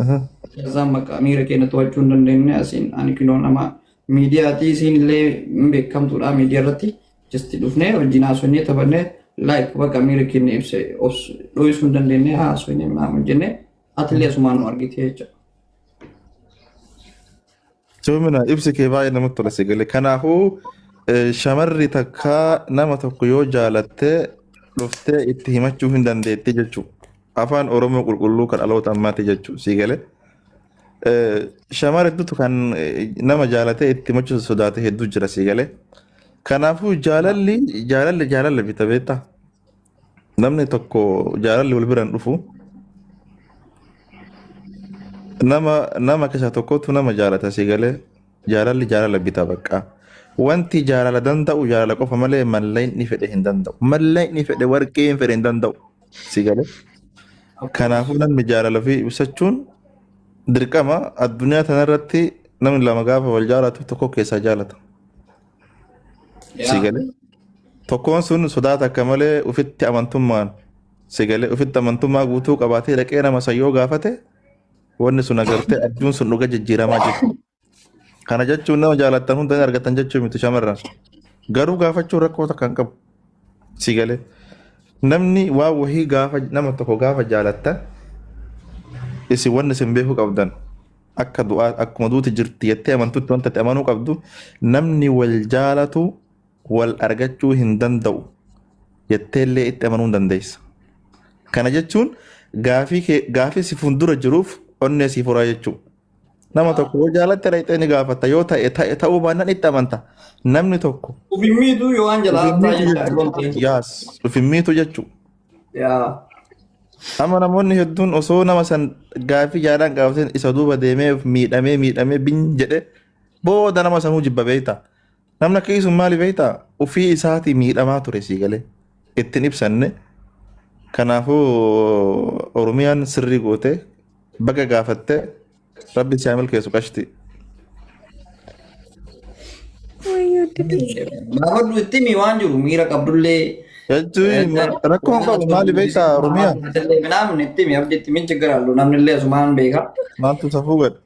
Kazaan bakka miira keenya to'achuu hin dandeenye asiin ani kinoo nama miidiyaatii isiin illee hin beekamtuudha miidiyaa irratti just dhufnee wajjin haasofnee taphannee like bakka miira keenya ibse dho'isuu hin dandeenye haasofnee minaamin jennee atillee asumaan nu argite jechuudha. Soomina ibsi kee baay'ee namatti tola si galee. Kanaafuu shamarri takka nama tokko yoo jaalatte dhuftee itti himachuu hin dandeetti jechuudha. Afaan Oromoo qulqulluu kan dhaloota ammaati jechuudha si galee. Shamara hedduutu kan nama jaalatee itti himachuu sodaate hedduu jira si galee. Kanaafuu jaalalli jaalalli jaalala bita beektaa. Namni tokko jaalalli wal biraan dhufu nama nama keessaa tokkotu nama jaalata si galee jaalalli jaalala bita bakka. Wanti jaalala danda'u jaalala qofa malee mallaqni fedhe hin danda'u. Mallaqni fedhe warqeen fedhe hin danda'u si galee. Kanaafuu namni jaalala ofii ibsachuun dirqama addunyaa tanarratti namni lama gaafa wal jaalatu tokko keessaa jaalata. Si galee. Tokkoon sun sodaa takka malee ofitti amantummaan si galee ofitti amantummaa guutuu qabaatee dhaqee nama san yoo gaafate wanni sun agartee abjuun sun dhuga jijjiiramaa jechuudha. Kana jechuun nama jaalattan hunda ni argattan jechuu miti shamarran. Garuu gaafachuun rakkoo takka hin qabu. Si galee. Namni waan wahii gaafa nama tokko gaafa jaalattan isin wanni isin beekuu qabdan akka du'aa akkuma duuti jirti jettee amantutti wanta itti amanuu qabdu namni wal jaalatu wal argachuu hin danda'u jetteellee itti amanuu hin dandeessa. Kana jechuun gaafii kee gaafii si fuuldura jiruuf onnee siif horaa jechuudha. Nama tokko yoo jaalatte dhaqxee ni gaafatta yoo ta'e ta'e ta'uu baannaan itti amanta. Namni tokko Uf hin miitu yoo waan jalaa uf hin haftaa miitu jecha jechuudha. Yaas uf hin miitu jechuudha. Yaa. Amma namoonni hedduun osoo nama san gaaffii jaalaan gaafateen isa duuba deemee miidhamee miidhamee bin jedhe booda nama sanuu jibba beekta. Namni akkasii sun maali beektaa? Ofii isaatii miidhamaa ture sii galee. Ittiin ibsanne. Kanaafuu Oromiyaan sirrii goote baga gaafatte rabbi si haa milkeessu qashti. Wayyoo didi. Gaafadhu itti himi waan jiru miira qabdullee. Jechuun rakkoon qabu maali beektaa Oromiyaa? Minaamin itti himi abdi itti himi jiggaraallu namni illee asumaan beeka. Maaltu safuu godhe?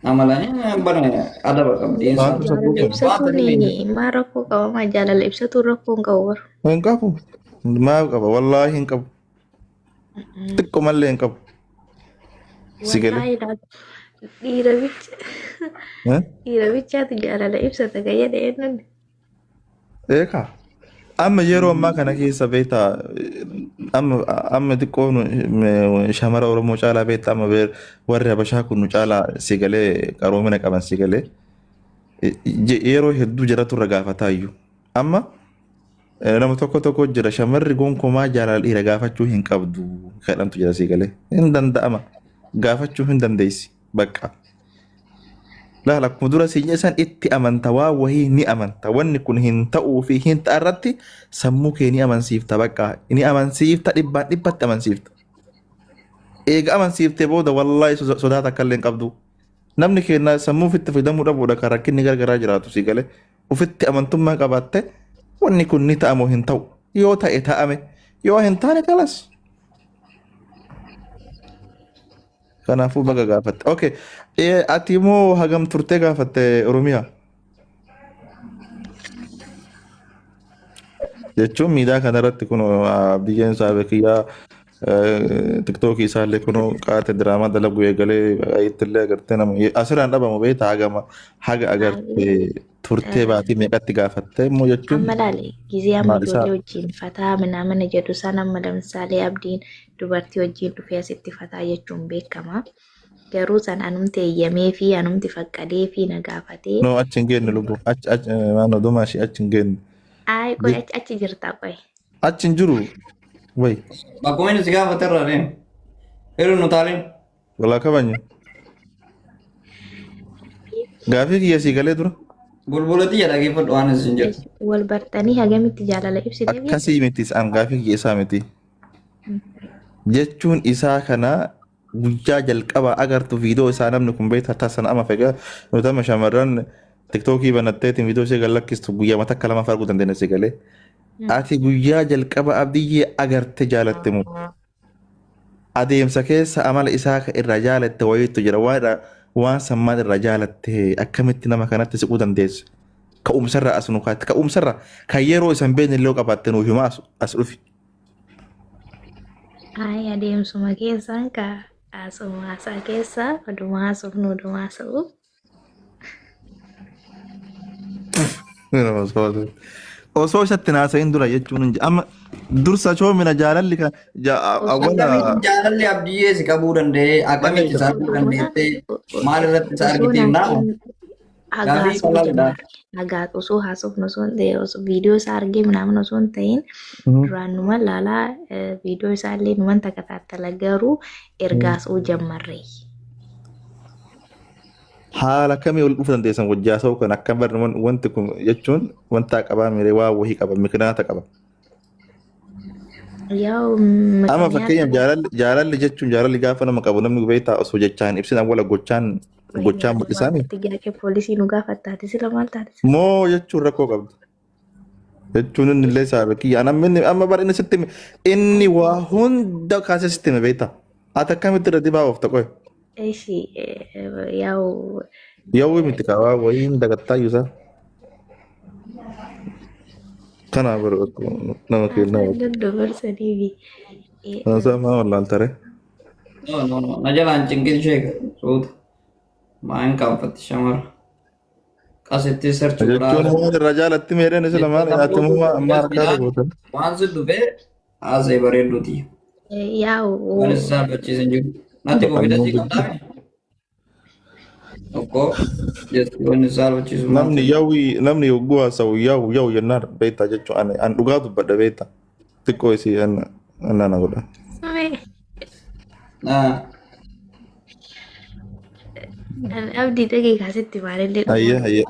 Amalanii bana adaba qabdi. Maaltu safuu Jaalala godhe? ibsatuun maa rakkoo qaba maa jaalala ibsatuun rakkoo hin qabu bara. Hin qabu. Maal qaba? Wallaahi hin qabu. Xiqqoo mallee hin qabu. Si galee? Wallaahi laata dhiira bicha Eh? dhiira bichaatu jaalala ibsata kan jedhe eenyuun. Eekaa. Amma yeroo ammaa kana keessa beektaa amma amma xiqqoo shamara Oromoo caalaa beektaa amma warri Habashaa kun nu caalaa si galee qaroomina qaban si galee yeroo hedduu jaratu irra gaafataa iyyuu. Amma nama tokko tokko jira shamarri gonkumaa jaalala dhiira gaafachuu hin qabdu kadhantu jira si galee hin danda'ama gaafachuu hin dandeessi bakka. Laal akkuma dura siin jedhe san itti amanta waan wahii ni amanta wanni kun hin ta'uu fi hin ta'a irratti sammuu kee ni amansiifta bakka ni amansiifta dhibbaan dhibbatti amansiifta. Eega amansiiftee booda wallaahi sodaa takka illee hin qabdu. Namni keenya sammuu ofitti fayyadamuu dhabuudha kan rakkinni gargaraa jiraatu si galee ofitti amantummaa qabaatte wanni kun ni ta'a moo hin ta'u yoo ta'e ta'ame yoo hin taane kalas. Kanaafuu baga gaafatte. Okay. Ati immoo hagam turtee gaafatte Oromiyaa? Jechuun miidiyaa kanarratti kun biyyeen isaa kiyyaa tiktookii isaallee kun qaate diraamaa dalagu eegalee ittillee agartee nama asirraan dhabamu beektaa hagama haga agartee turtee baatii meeqatti gaafatte immoo jechuun Amma laale gizee amma maal isaa ijoollee wajjin fataa minaamina jedhu san amma lamsaalee abdiin dubartii wajjin dhufee asitti fataa jechuun beekama. Garuu san anumti eeyyamee fi anumti faqqadee fi na gaafatee. No achi hin geenne lubbu achi achi maano dhumaa ishee achi hin geenne. Ayi qoy achi achi jirta qoy. Achi hin jiru wayi Bakkuma inni si gaafate irraa deemu. Yeroo nu taaliin. Walaa kabanya. Gaafii kiyya sii galee dura. Bulbula tiyya dhageeffadhu waan isin jedhu. Wal bartanii hagamitti jaalala ibsiteef jette? Akkasii miti isaan gaafii kiyya isaa miti. Jechuun isaa kana guyyaa jalqabaa agartu viidiyoo isaa namni kun beektaa taasisan amma fega nuti amma shamarran tiktookii banatteetiin viidiyoo ishee gad lakkistu guyyaa takka lama arguu dandeenya si galee. Ati guyyaa jalqaba abdiyyee agarte jaalatte moo? Adeemsa keessa amala isaa ka irraa jaalatte wayiitu jira. Waan irraa waan sammaan irraa jaalatte akkamitti nama kanatti siquu dandeesse? Ka'umsarraa as nu kaatti. Ka'umsarraa kan yeroo isan beekne illee yoo qabaatte nuuf himaa as dhufi. Ay, adeemsuma keessaan ka haasuma haasaa keessa oduma haasofnu oduma haasa'u. Osoo isatti hin haasa'in dura jechuun hin amma dursa choomina jaalalli kan awwala Akkamitti jaalalli abdiyyee si qabuu danda'ee akkamitti isa arguu dandeettee maal irratti isa Osoo argitee naan naa hagaa gaafii haasofuu qal'aadha. jammarre. Hagaa osoo haasofnu osoo hin ta'in osoo viidiyoo isaa argee minaamin osoo hin ta'in duraan numa laalaa viidiyoo isaa illee numan takataattala garuu erga haasa'uu jammarre. Haala kamii wal dhufuu dandeessan wajji haasa'uu kan akkam barri wanti kun jechuun wanta qabaa miiree waa wahii qaba mikinaata qaba. Yaa'u Amma mikiniyaata fakkeenyaaf jaalalli jechuun jaalalli gaafa nama qabu namni beektaa osoo jechaan hin ibsin awwala gochaan gochaan mul'isaami. Itti jaaqee poolisii nu gaafattaati sila maal taate sila. Moo jechuun rakkoo qabdi. Jechuun inni illee saabe kiyya. Ana inni amma bara inni sitti hime inni waa hunda kaasee sitti hime beektaa. Ati akkamitti irra dibaa oofta qoy. Eshi yaa'u Yawwi miti kaa waa wayii hin dagattaa iyyuu isaa. Kanaa bara nama kennaa. haasaan daddabarsanii fi Haasaa maa wallaaltare. No, no, no. Na jalaan cinqin sheeka. Suuta. Maa hin qaanfatti shamara. Qasitti search Jechuun godhaa. waan irraa jaalatti meedhaan isa lamaan ati immoo amma harkaa gootan. Waan si dhufee haasa'e bareedduuti. Yaa'u Waan isa saalfachiisan jiru. Natti confidence qabdaa? Tokko jechuun wanni saalfachiisu maal Namni yawwi namni yogguu haasa'u yawu yawu jennaan beektaa jechuun ani an dhugaa dubbadha beektaa. Xiqqoo isii an na godha. Ah, Abdii dhagee kaasitti maalillee Hayyee hayyee.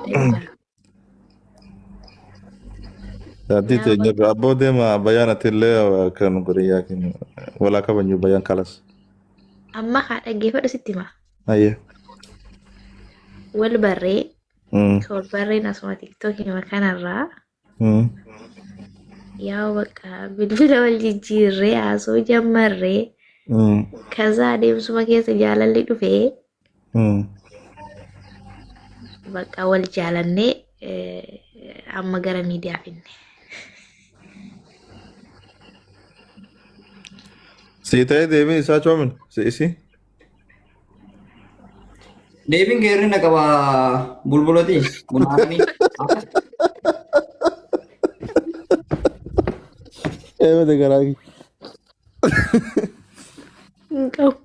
Daandii teenya irra abboo deema bayaan ati illee kan godhe yaakin walaa kabajnu bayaan kalas. Amma haa dhaggeeffadhu sitti hima. Hayyee. Wal barree wal barreen asuma tiktookii kanarraa yaa bakka bilbila wal jijjiirree haasoo jammarree kaza adeemsuma keessa jaalalli dhufee bakka wal jaalannee amma gara miidiyaa finne. Sii ta'ee deebiin isaa coomin si isii. Deebiin kee hir'ina qaba bulbulati bunaananii. Eebate garaa kiyya. Hin qabu.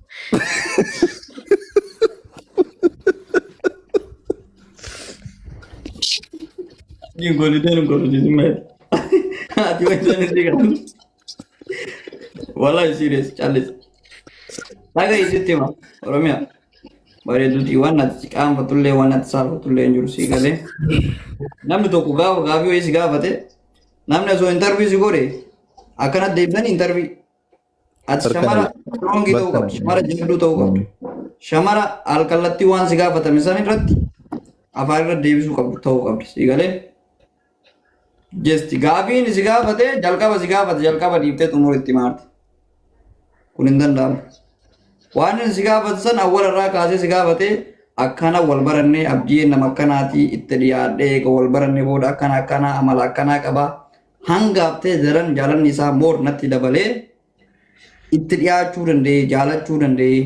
Hin godhitee hin godhitee malee. Ati wajjin itti galu. Wallahi serious callis. Dhaga isitti hima Oromiyaa. Bareeduuti waan ati qaanfatullee waan ati saalfatullee hin jiru sii galee. Namni tokko gaafa gaafii wayii si gaafate namni osoo interview si godhe akkanatti deebisanii interview. Ati shamara strong ta'uu qabdi. Shamara jabduu ta'uu qabdi. Shamara alkallattii waan si gaafatame san irratti afaan irra deebisuu qabdu ta'uu qabdi. Sii galee. Jesti gaafiin si gaafate jalqaba si gaafate jalqaba dhiiftee xumura itti maarte. Kun hin danda'amu. Waan inni si gaafate san awwala irraa kaasee si gaafate akkana wal barannee abdii nama akkanaatii itti dhiyaadhee eega wal barannee booda akkana akkanaa amala akkanaa qaba. Hangaaftee daran jaalanni isaa moor natti dabalee itti dhiyaachuu danda'ee jaalachuu danda'ee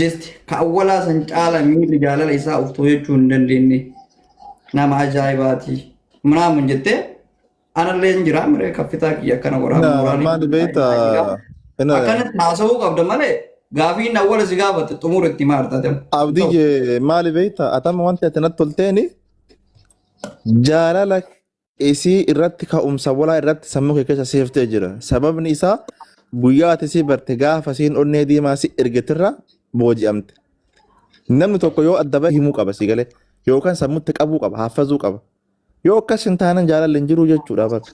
jesti ka awwalaa san caala miirri jaalala isaa of to'achuu hin dandeenye nama ajaa'ibaati. Minaamun jettee anallee hin jiraa miree kaffitaa kiyya akkana godhaa mooraalii Maali beektaa? akkanatti haasa'uu qabda malee gaafiin awwala si gaafate xumura itti maarta ta'e. Abdiyye maali beektaa? Atama wanti ati natti tolteeni jaalala isii irratti ka'umsa walaa irratti sammuu kee keessa seeftee jira. Sababni isaa guyyaa ati isii barte gaafa isiin onnee diimaa si ergetirra booji'amte. Namni tokko yoo adda bahe himuu qaba si galee yookaan sammuutti qabuu qaba haffazuu qaba. Yoo akkas hin taanan jaalalli hin jiru jechuudha bara.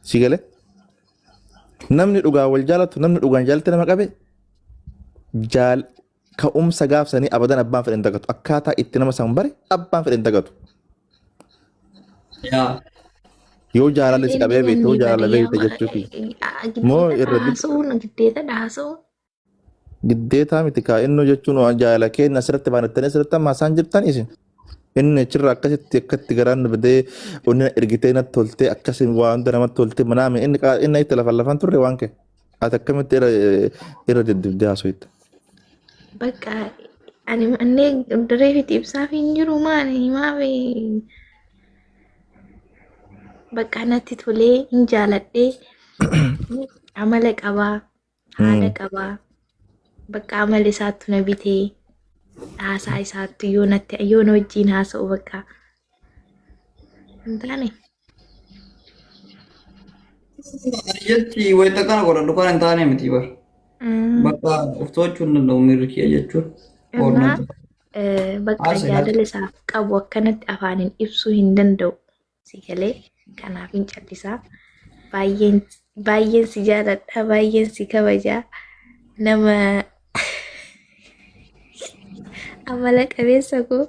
Si galee namni dhugaan wal jaalatu namni dhugaan jaalatti nama qabe jaal ka'umsa gaafsanii abadan abbaan fedhe hin dagatu. Akkaataa itti nama san bare abbaan fedhe hin dagatu. Yaa. Yoo jaalalli si qabee beekte yoo jaalala beekte jechuu kiyya. Moo Giddeeta irra haasa'uun giddeeta haasa'uun. Giddeetaa miti kaa innuu jechuun waan jaalala keenya asirratti baanattanii asirratti amma haasaan jirtan isin. Inni achirra akkasitti akkatti garaan nu badee onni na ergitee natti toltee akkasi waa hunda namatti toltee manaame inni inni itti lafan lafan turre waan kee. Ati akkamitti irra irra diddibdee haasofta. Bakka ani manneen dareefiti ibsaaf hin jiru maali maaf bakka natti tolee hin jaaladhee amala qabaa haala qabaa bakka amala isaattu na bitee haasaa isaattu yoo natti yoo na wajjin haasa'u bakka hin taane. Jechi wayita kana godhadhu kan hin taane miti bar. Bakka of to'achuu hin danda'u miirri kiyya jechuun. Irraa bakka Haasa'e jaalala isaaf qabu akkanatti afaaniin ibsuu hin danda'u. Si galee kanaaf hin callisaa. Baay'een baay'een si jaaladha, baay'een si kabajaa. Nama amala qabeessa koo.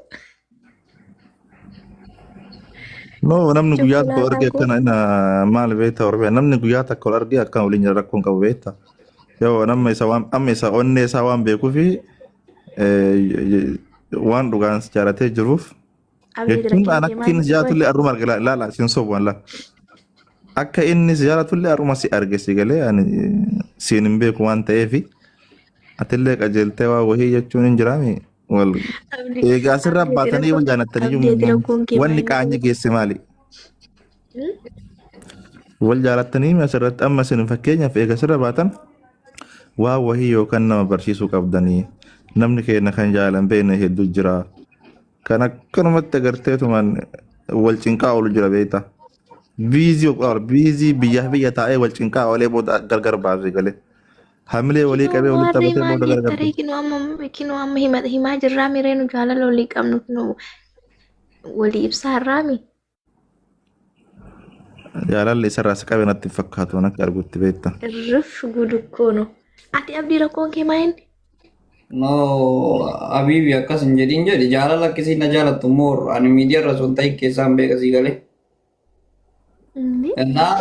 No, namni guyyaa tokko Chokolaataa arge koo. akkana ina maal beekta Oromiyaa namni guyyaa takka ol arge akkana waliin jira rakkoon qabu beekta. Yoo nama isa waan amma isa onnee isaa waan beekuufi waan dhugaan si jaalatee jiruuf Abdii jechuun rakkina an kee akka maal inni si qoy? jaalatullee arruma arge laala siin sobu waan laala. Akka inni si jaalatullee arruma si arge si galee ani siin hin beeku waan ta'eefi atillee qajeeltee waa wahii jechuun hin jiraami. Wal Abdii eegaa asirraa abdii baatanii wal rakkoon jaalattanii abdii ati rakkoon kee wanni maal qaanyi geesse maali? Hmm? Wal jaalattanii asirratti amma isin fakkeenyaaf eega asirra baatan waa wahii yookaan nama barsiisuu qabdanii namni keenya kan jaalan beekne hedduu jira. Kan akkanumatti agarteetumaan wal cinqaa oolu jira beekta. Biizii biizii biyyaa biyya taa'ee wal cinqaa oolee booda gargar baasee galee. Hamilee walii Kinoo qabee walitti maarree taphatee maal booda jetta gargar ree kinoo amma himaa jirraa miree nu jaalala walii qabnu kinoo walii ibsaa irraa mi. Jaalalli isarraa si qabe natti hin fakkaatu waan akka argutti beekta. Irrif gudukkoono. Ati abdii rakkoon kee maa inni? No, Abibi akkas hin jedhin jedhi jaalala akkasii na jaalattu immoo ani miidiyaa irra osoo hin ta'in keessaan beeka sii galee. Inni? Innaa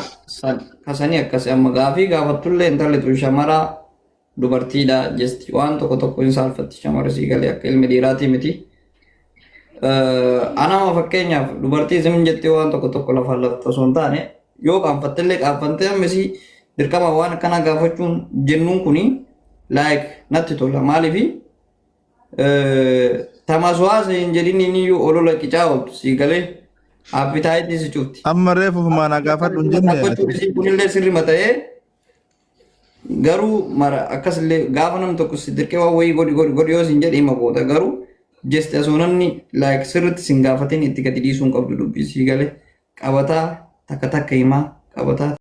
kasanii akkasi amma gaafii gaafattullee intalli tun shamara dubartiidha jesti waan tokko tokko hin saalfatti shamara sii galee akka ilmi dhiiraatii miti. Anama fakkeenyaaf dubartii isin jettee waan tokko tokko lafaan lafti osoo hin taane yoo qaanfattellee qaanfattee ammasii dirqama waan akkanaa gaafachuun jennuun kuni like natti tola maaliifi tamaswaasa hin jedhin inni iyyuu olola qicaa ooltu sii galee appitaayitii si cufti. Amma reefu fumaan haa gaafadhu hin jenne ati. Dhaabbachuu isii kunillee sirrima ta'ee garuu mara akkasillee gaafa namni tokko si dirqee waan wayii godhi godhi godhi yoo sin jedhe hima goota garuu jeste osoo namni like sirriitti sin gaafatin itti gadi dhiisuu hin qabdu dubbii sii galee qabataa takka takka himaa qabataa.